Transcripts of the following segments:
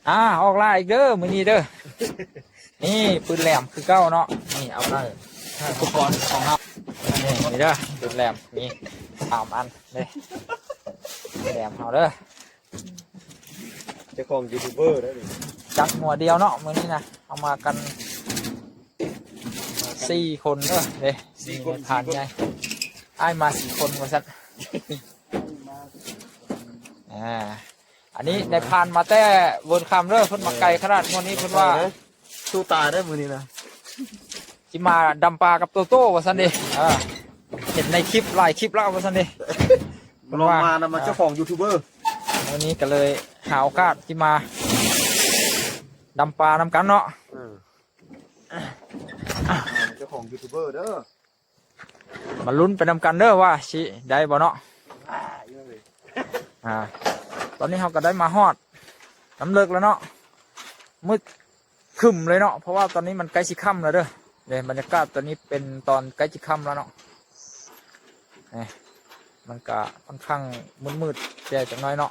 ອາ ອອກລ່າອີກເດີມື້ນີ້ເດີ. ນີ້ປືນແຫຼມຄືເກົ່າເນາະ. ນີ້ເອົາໄປ ອຸປະກອນຂອງເຮົາ. ນີ້ ນີ້ເດີ ປືນແຫຼມມີສາມອັນເດ້. ແຫຼມເຮົາເດີ ເຈົ້າຂອງຢູທູບເບີເດ້ນີ້. ຈັກຫົວດຽວເນາະມື້ນີ້ນະ ເຮົາມາກັນສີ່ຄົນເດີ. ເດ້ ສີ່ຄົນ ມີນາຍພານໃຫຍ່ ອ້າຍມາສີ່ຄົນວ່າຊັ້ນ. ອາ ອັນນີ້ນາຍພານມາແຕ່ເວີນຄຳເດີ ເພິ່ນມາໄກຂະໜາດ ງວດນີ້ເພິ່ນວ່າ ສູ້ຕາຍເດີມື້ນີ້ນະ ຊິມາດຳປາກັບໂຕໂຕ້ວ່າຊັ້ນເດ. ເອີ ເຫັນໃນຄລິບຫຼາຍຄລິບແລ້ວວ່າຊັ້ນເດ. ລອງມານຳ ເພິ່ນວ່າ ເຈົ້າຂອງຢູທູບເບີ ມື້ນີ້ກໍເລີຍຫາໂອກາດຊິມາດຳປານຳກັນເນາະ. ເອີ ເຈົ້າຂອງຢູທູບເບີເດີ. ມາລຸ້ນໄປນຳກັນເດີວ່າຊິໄດ້ບໍ່ເນາະ. ອາ ຕອນນີ້ເຮົາກໍໄດ້ມາຮອດນ້ຳເລິກແລ້ວເນາະ. ມືດຄຶ້ມເລີຍເນາະ ເພາະວ່າຕອນນີ້ມັນໃກ້ຊິຄ່ຳແລ້ວເດີ. ເດ້ ບັນຍາກາດຕອນນີ້ເປັນຕອນໃກ້ຊິຄ່ຳແລ້ວເນາະ. ນີ້ ມັນກະຂ້ອນຂ້າງມືດໆແດ່ຈັກໜ້ອຍເນາະ.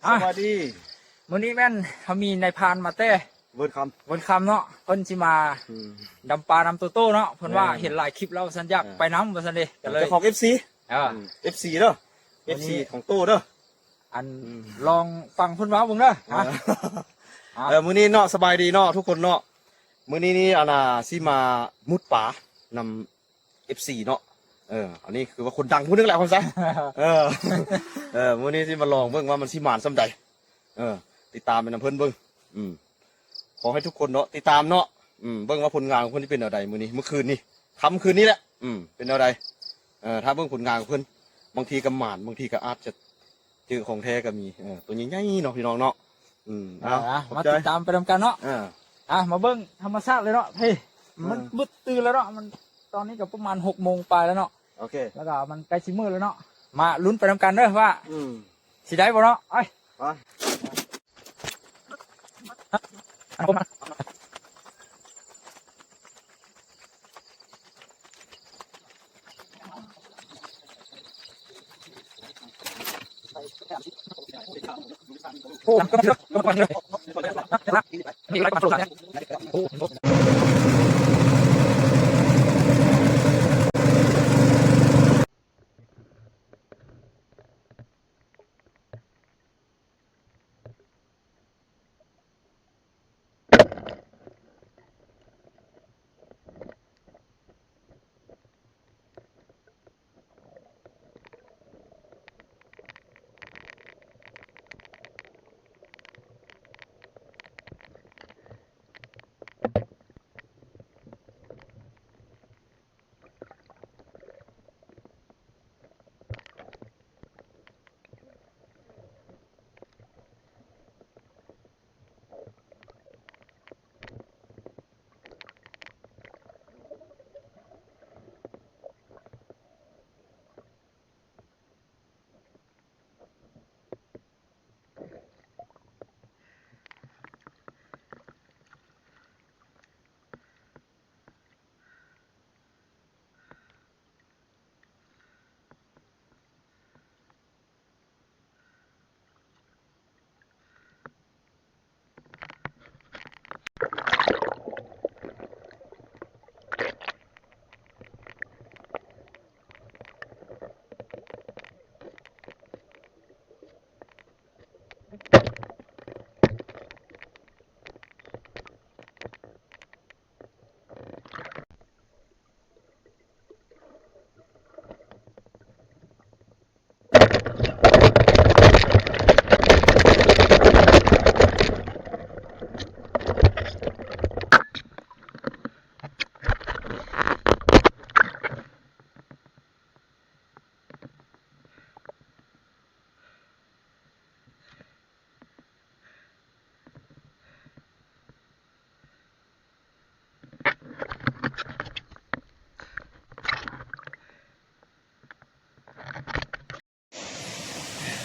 ອ່ະ ສະບາຍດີ. ມື້ນີ້ແມ່ນເຮົາມີນາຍພານມາແຕ່ເວີນຄຳ ເວີນຄຳເນາະ. ເພິ່ນຊິມາ ອືມ ດຳປານຳໂຕໂຕ້ເນາະ. ເພິ່ນວ່າ ແມ່ນ ເຫັນຫຼາຍຄລິບແລ້ວວ່າຊັ້ນ ຢາກ ເອີ ໄປນຳວ່າຊັ້ນເດ. ເອີ ກໍເລີຍ ເຈົ້າຂອງເອັບຊີ ເອີ ເອັບຊີຂອງໂຕ້ເດີ. ອັນ ອືມ ລອງຟັງເພິ່ນເວົ້າເບິ່ງເດີ. ເອີ ອາ ເອີ ມື້ນີ້ເນາະ ສະບາຍດີເນາະທຸກຄົນເນາະ. ມື້ນີ້ນີ້ ອັນນ່າ ຊິມາມຸດປານຳ ເອັບຊີເນາະ. ເອີ ອັນນີ້ຄືວ່າຄົນດັງຜູ້ໜຶ່ງແຫຼະວ່າຊັ້ນ. ເອີ ເອີ ມື້ນີ້ຊິມາລອງເບິ່ງວ່າມັນຊິໝານສ່ຳໃດ. ເອີ ຕິດຕາມໄປນຳເພິ່ນເບິ່ງ. ອືມ ຂໍໃຫ້ທຸກຄົນເນາະ ຕິດຕາມເນາະ. ອືມ ເບິ່ງວ່າຜົນງານຂອງເພິ່ນຊິເປັນແນວໃດມື້ນີ້ ມື້ຄືນນີ້ ຄ່ຳຄືນນີ້ແຫຼະ. ອືມ ເປັນແນວໃດ. ເອີ ຖ້າເບິ່ງຜົນງານຂອງເພິ່ນ ບາງທີກໍໝານ ບາງທີກໍອາດຈະ ເຈີຂອງແທ້ກໍມີ. ເອີ ໂຕໃຫຍ່ໆເນາະ ພີ່ນ້ອງເນາະ. ອືມ ເອົາ ເອົາ ຂອບໃຈ ມາຕິດຕາມໄປນຳກັນເນາະ. ເອີ ອ່ະ ມາເບິ່ງທຳມະຊາດເລີຍເນາະ. ເອີ ມັນມືດຕື່ນແລ້ວເນາະ. ມັນ ຕອນນີ້ກໍປະມານຫົກໂມງປາຍແລ້ວເນາະ. ໂອເຄ ແລ້ວກໍມັນໃກ້ຊິມືດແລ້ວເນາະ. ມາລຸ້ນໄປນຳກັນເດີວ່າ ອືມ ຊິໄດ້ບໍ່ເນາະ. ໄປ ໄປ.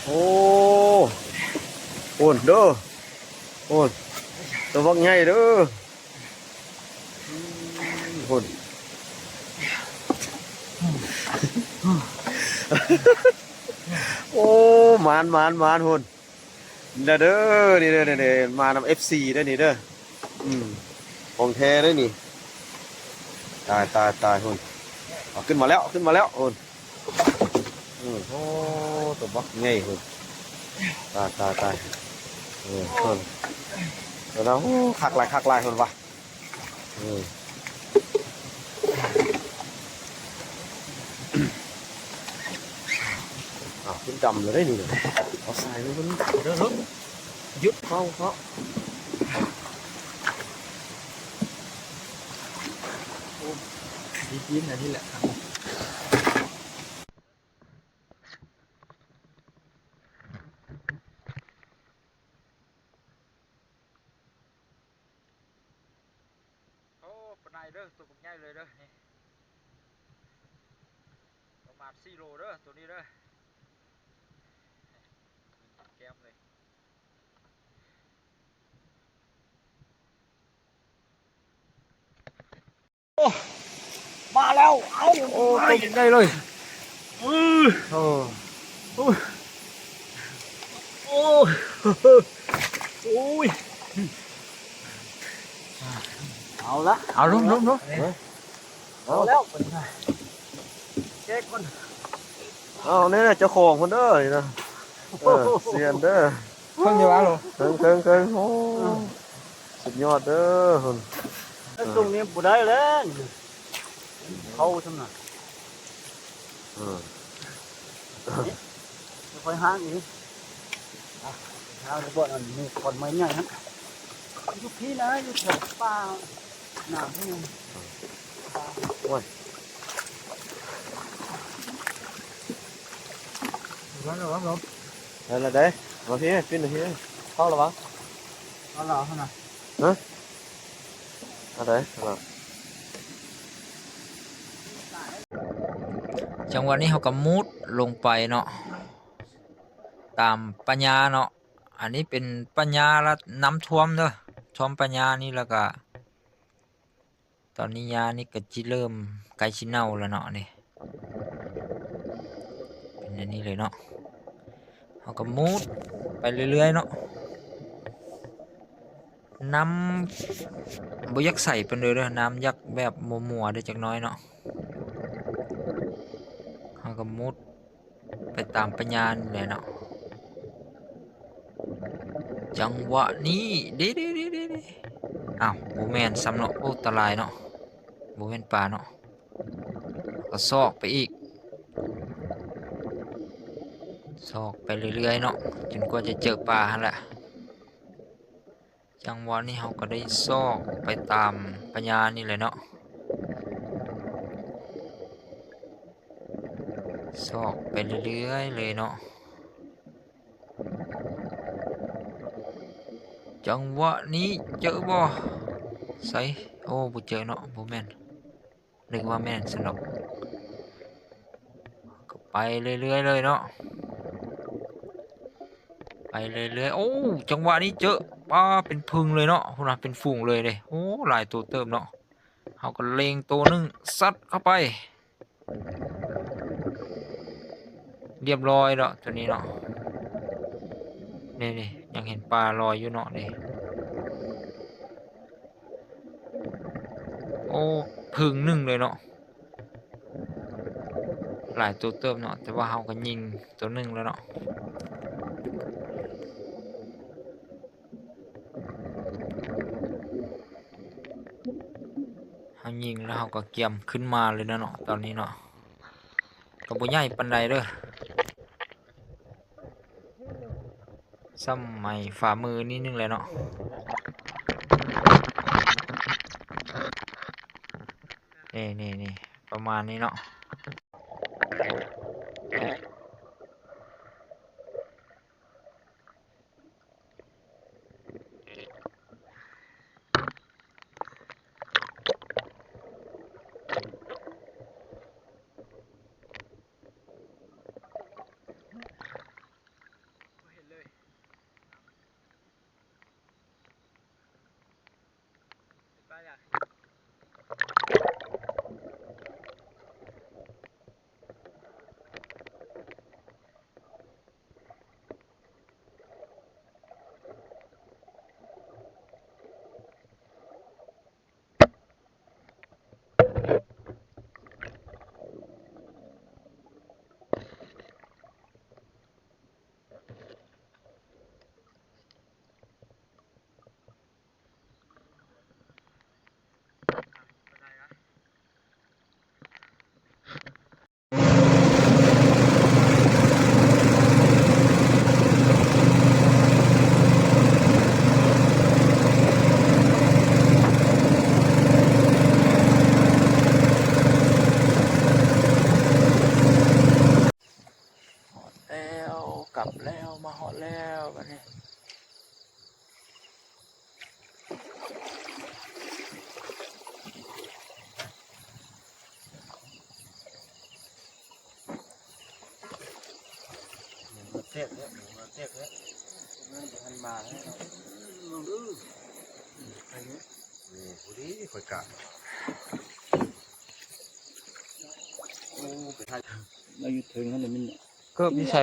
ໂອ້ ໂອ້ນເດີ ໂອ້ນ ໂຕບັກໃຫຍ່ເດີ ໂອ້ນ. ໂອ້ ໝານ ໝານ ໝານ ໂອ້ນ. ນີ້ເດີ ນີ້ເດີ ນີ້ເດີ ມານຳເອັຟຊີເດີນີ້ເດີ. ອືມ ຂອງແທ້ເດີນີ້. ຕາຍ ຕາຍ ຕາຍ ພຸ້ນ ເອົາຂຶ້ນມາແລ້ວ ຂຶ້ນມາແລ້ວ ພຸ້ນ. ອືມ ໂອ້ ຕົວບັກໃຫຍ່ພຸ້ນ. ຕາຍ ຕາຍ ຕາຍ ເອີ ເພິ່ນ ເພິ່ນວ່າ ໂອ້ ຄັກຫຼາຍ ຄັກຫຼາຍ ເພິ່ນວ່າ. ເອີ ອ້າວ ຂຶ້ນດຳແລ້ວເດ້ນີ້. ເອົາສາຍມັນ ເດີ ຢຸດ ເຝົ້າ ເຝົ້າ. ໂອ້ ດີໆ ອັນນີ້ແຫຼະ. ໂອ້ ປາໄນເດີ ຕົວບັກໃຫຍ່ເລີຍເດີນີ້. ປະມານສີ່ໂລເດີ ຕົວນີ້ເດີ. ແກ້ມເລີຍ. ໂອ້ ມາແລ້ວ. ເອົາ ໂອ້ ຕົວໃຫຍ່ເລີຍ. ເອີ ໂອ້ ໂອ້ຍ ໂອ້ຍ ໂອ້ຍ. ເອົາລະ ເອົາ ລົງ ລົງ ລົງ. ເອົາແລ້ວ ແກະກ່ອນ. ເອົາແນ່ ເຈົ້າຂອງເພິ່ນເດີນີ້ນະ. ເອີ ຊຽນເດີ. ເຄິ່ງຢູ່ວ່າໂລ ເຄິ່ງ ເຄິ່ງ ເຄິ່ງ. ໂອ້ ສຸດຍອດເດີພຸ້ນ. ເອີ ຕົງນີ້ບໍ່ໄດ້ແລ້ວ ເຂົ້າຊັ້ນນະ. ເອີ ຄ່ອຍຫາງອີກ. ຫາງບໍ່ ອັນນີ້ ຂອນໄມ້ໃຫຍ່ຫັ້ນ ຢູ່ພີ້ນະ ຢູ່ແຖວປ່າໜາວພຸ້ນ. ໂອ້ຍ ລະວັງ ລະວັງ ໄດ້ລະເດ້. ມາພີ້ ປິ່ນມາພີ້ ເຝົ້າລະວັງ. ເອົາລະ ເອົາຫັ້ນນະ ຮະ ອັນໃດ? ຈັງຫວະນີ້ເຮົາກໍມຸດລົງໄປເນາະ ຕາມປ່າຫຍ້າເນາະ. ອັນນີ້ເປັນປ່າຫຍ້າລະນ້ຳຖ້ວມເດີ ຖ້ວມປ່າຫຍ້ານີ້ ແລ້ວກະ ຕອນນີ້ຫຍ້ານີ້ກໍຊິເລີ່ມໃກ້ຊິເນົ່າແລ້ວເນາະ ນີ້ ເປັນອັນນີ້ເລີຍເນາະ. ເຮົາກໍມຸດໄປເລື້ອຍໆເນາະ. ນ້ຳບໍ່ຢາກໃສປານໃດເດີ ນ້ຳຢາກແບບມົວໆເດີ ຈັກໜ້ອຍເນາະ. ເຮົາກໍມຸດ ໄປຕາມປ່າຫຍ້ານີ້ແຫຼະເນາະ. ຈັງຫວະນີ້ ເດ້ໆໆໆ ອ້າວ ບໍ່ແມ່ນຊ້ຳເນາະ. ໂອ້ ຕາລາຍເນາະ ບໍ່ແມ່ນປາເນາະ. ກໍຊອກໄປອີກ ຊອກໄປເລື້ອຍໆເນາະ ຈົນກວ່າຈະເຈີປາຫັ້ນແຫຼະ. ຈັງຫວະນີ້ເຮົາກໍໄດ້ຊອກໄປຕາມປ່າຫຍ້ານີ້ແຫຼະເນາະ ຊອກໄປເລື້ອຍໆເລີຍເນາະ. ຈັງຫວະນີ້ເຈີບໍ່? ໃສ? ໂອ້ ບໍ່ເຈີເນາະ ບໍ່ແມ່ນ. ນຶກວ່າແມ່ນຊັ້ນດອກ. ກໍໄປເລື້ອຍໆເລີຍເນາະ ໄປເລື້ອຍໆ. ໂອ້ ຈັງຫວະນີ້ເຈີ ປາ ເປັນຜຶ່ງເລີຍເນາະ ພຸ້ນນະ ເປັນຝູງເລີຍເດ້. ໂອ້ ຫຼາຍໂຕເຕີບເນາະ. ເຮົາກໍເລັງໂຕໜຶ່ງ ຊັດເຂົ້າໄປ ລຽບຮ້ອຍເນາະ ໂຕນີ້ເນາະ. ນີ້ໆ ຍັງເຫັນປາລອຍຢູ່ເນາະ ນີ້. ໂອ້ ຜຶ່ງໜຶ່ງເລີຍເນາະ. ຫຼາຍໂຕເຕີບເນາະ ແຕ່ວ່າເຮົາກໍຍິງໂຕໜຶ່ງແລ້ວເນາະ. ເຮົາຍິງແລ້ວເຮົາກໍກຽມຂຶ້ນມາເລີຍເນາະ ຕອນນີ້ເນາະ. ກໍບໍ່ໃຫຍ່ປານໃດເດີ. ສ່ຳໄມ້ຝ່າມືນິດໜຶ່ງແຫຼະເນາະ. ນີ້ໆໆ ປະມານນີ້ເນາະ. ຮອດແລ້ວ ມາຮອດແລ້ວບາດນີ້. ແຊບແທ້ ແຊບແທ້ ມັນບໍ່ທັນມາແລ້ວເນາະ. ນີ້ພໍດີຂ້ອຍກະ ໂອ້ ໄປຖ່າຍ ລາວຢູ່ເທິງຫັ້ນແຫຼະ ມັນ ເກີບຢູ່ໃສ?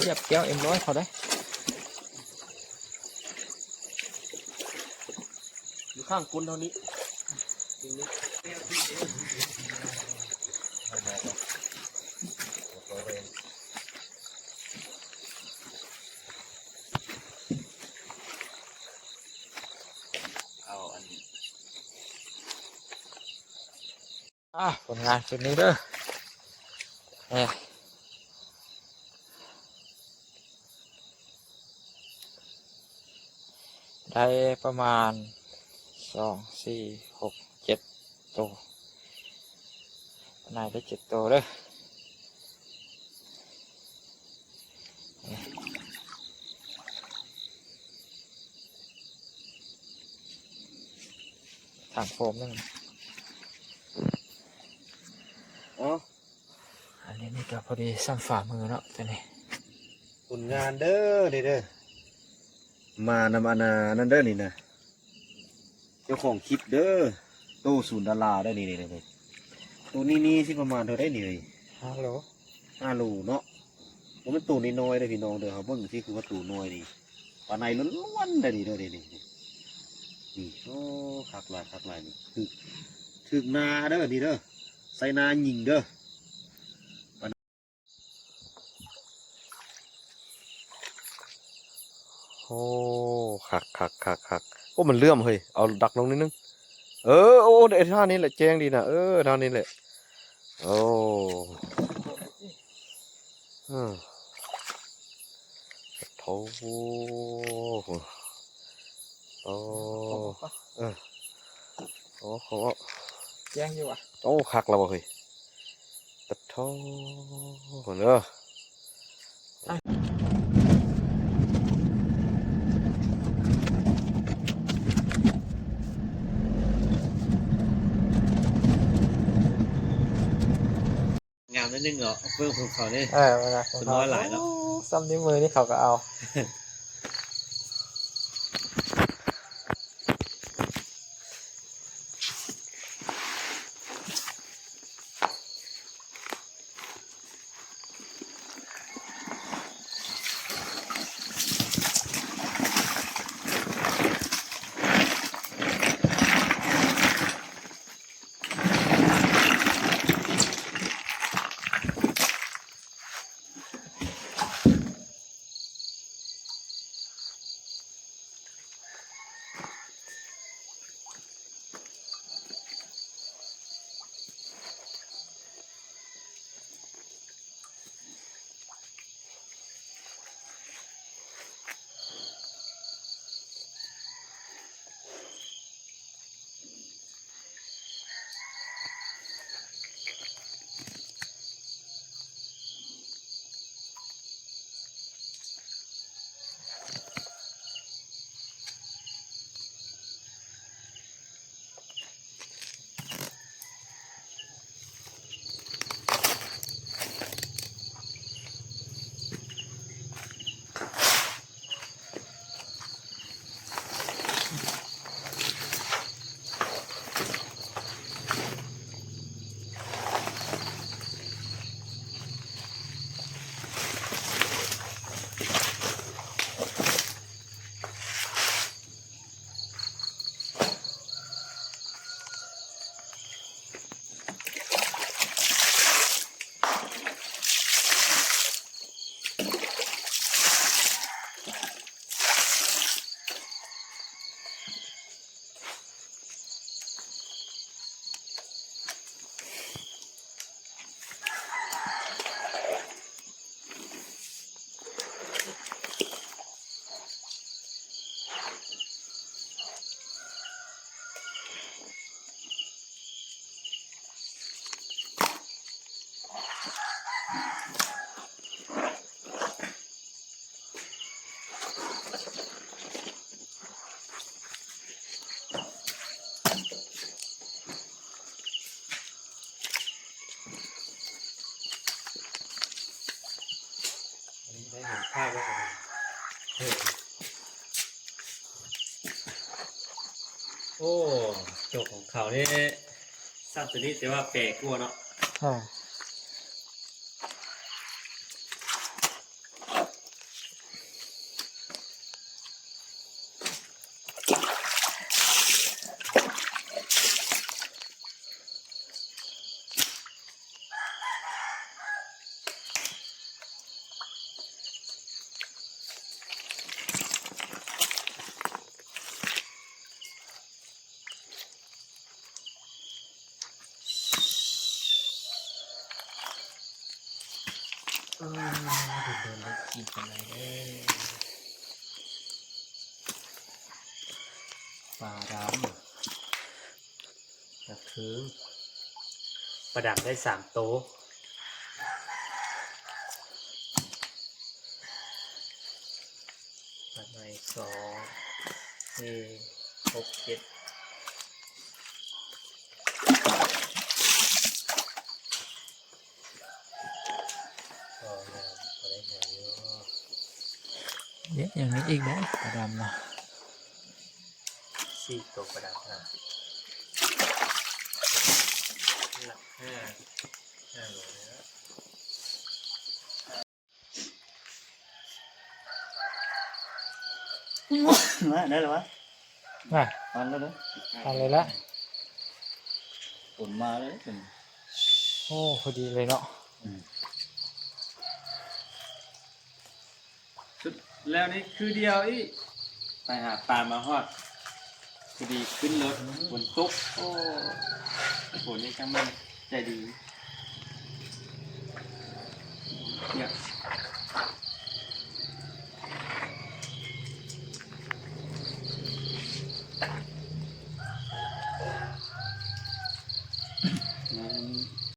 ຢຽບແກ້ວເອັມຮ້ອຍເຂົາໄດ໋ ຢູ່ຂ້າງກົ້ນເທົ່ານີ້. ເອົາອັນ ອ່າ ຜົນງານຊຸດນີ້ເດີ ນີ້ ໄດ້ປະມານ ສອງ ສີ່ ຫົກ ເຈັດ ໂຕ ປາໄນໄດ້ເຈັດໂຕເດີ. ຖັງໂຟມໜຶ່ງ ເອົາ ອັນນີ້ນີ້ກໍພໍດີຊ່ຳຝ່າມືເນາະ ຕົວນີ້ ຜົນງານເດີ ນີ້ເດີ ມານຳອັນນັ້ນເດີ ນີ້ນະ ເຈົ້າຂອງຄລິບເດີ ໂຕສູນດາລາເດີ ນີ້ໆ ໂຕນີ້ນີ້ຊິປະມານເທົ່າໃດນີ້ເອີຍ? ຫ້າໂລ ຫ້າໂລເນາະ ບໍ່ແມ່ນໂຕນ້ອຍໆເດີພີ່ນ້ອງເດີ ເຮົາເບິ່ງຊິຄືວ່າໂຕນ້ອຍນີ້ ປາໄນລ້ວນໆເດີນີ້ເດີ ນີ້ ນີ້ ນີ້ ໂອ້ ຄັກຫຼາຍ ຄັກຫຼາຍນີ້ ຖືກ ຖືກນາເດີ ນີ້ເດີ ໃສ່ນາຍິງເດີ. ໂອ້ ຄັກໆໆໆ ໂອ້ ມັນເຫຼື້ອມເຮີ້ຍ ເອົາດັກລົງໜ້ອຍໜຶ່ງ ເອີ ໂອ້ ເອີ ທ່ານີ້ແຫຼະ ແຈ້ງດີນະ ເອີ ທ່ານີ້ແຫຼະ ໂອ້ ເອີ ໂອ້ ໂອ້ ເອີ ໂອ້ ແຈ້ງຢູ່ຫວາ ໂອ້ ຄັກແລ້ວບໍ່ເຮີ້ຍ ປະໂທ ເດີ ງາມໜ້ອຍໜຶ່ງເນາະ ເບິ່ງຂອງເຂົານີ້ ເອີ ເວລາຂອງເຂົາ ສ່ຳນິ້ວມືນີ້ເຂົາກໍເອົາ. ໂ ອ້ ໂຈກຂອງເຂົານີ້ ຊັບຕົວນີ້ແຕ່ວ່າແປກກວ່າເນາະ. ອາ ເອີ ດົນໆໄດ້ກິນປາໄດ້ເດີ ປາດຳ ກະຄືປາດຳໄດ້ສາມໂຕ ປາໄດ້ສອງ ສີ່ ຫົກ ເຈັດ. ພໍແລ້ວ ພໍໄດ້ຫາຢູ່. ເດ ຍັງມີອີກເດ້ ປາດຳນະ ສີ່ໂຕປາດຳນະ ຫຼັກຫ້າ ຫ້າໂລແລ້ວ. ມາ ໄດ້ແລ້ວວະ ມາ ປັນແລ້ວເດີ ປັນເລີຍລະ ຝົນມາເລີຍ. ໂອ້ ພໍດີເລີຍເນາະ. ອືມ ສຸດແລ້ວນີ້ຄືດຽວອີກ ໄປຫາປາມາຮອດ ພໍດີຂຶ້ນລົດ ອືມ ຝົນຕົກ. ໂອ້ ຝົນນີ້ຈັ່ງແມ່ນໃຈດີ. ເນຍ ມັນ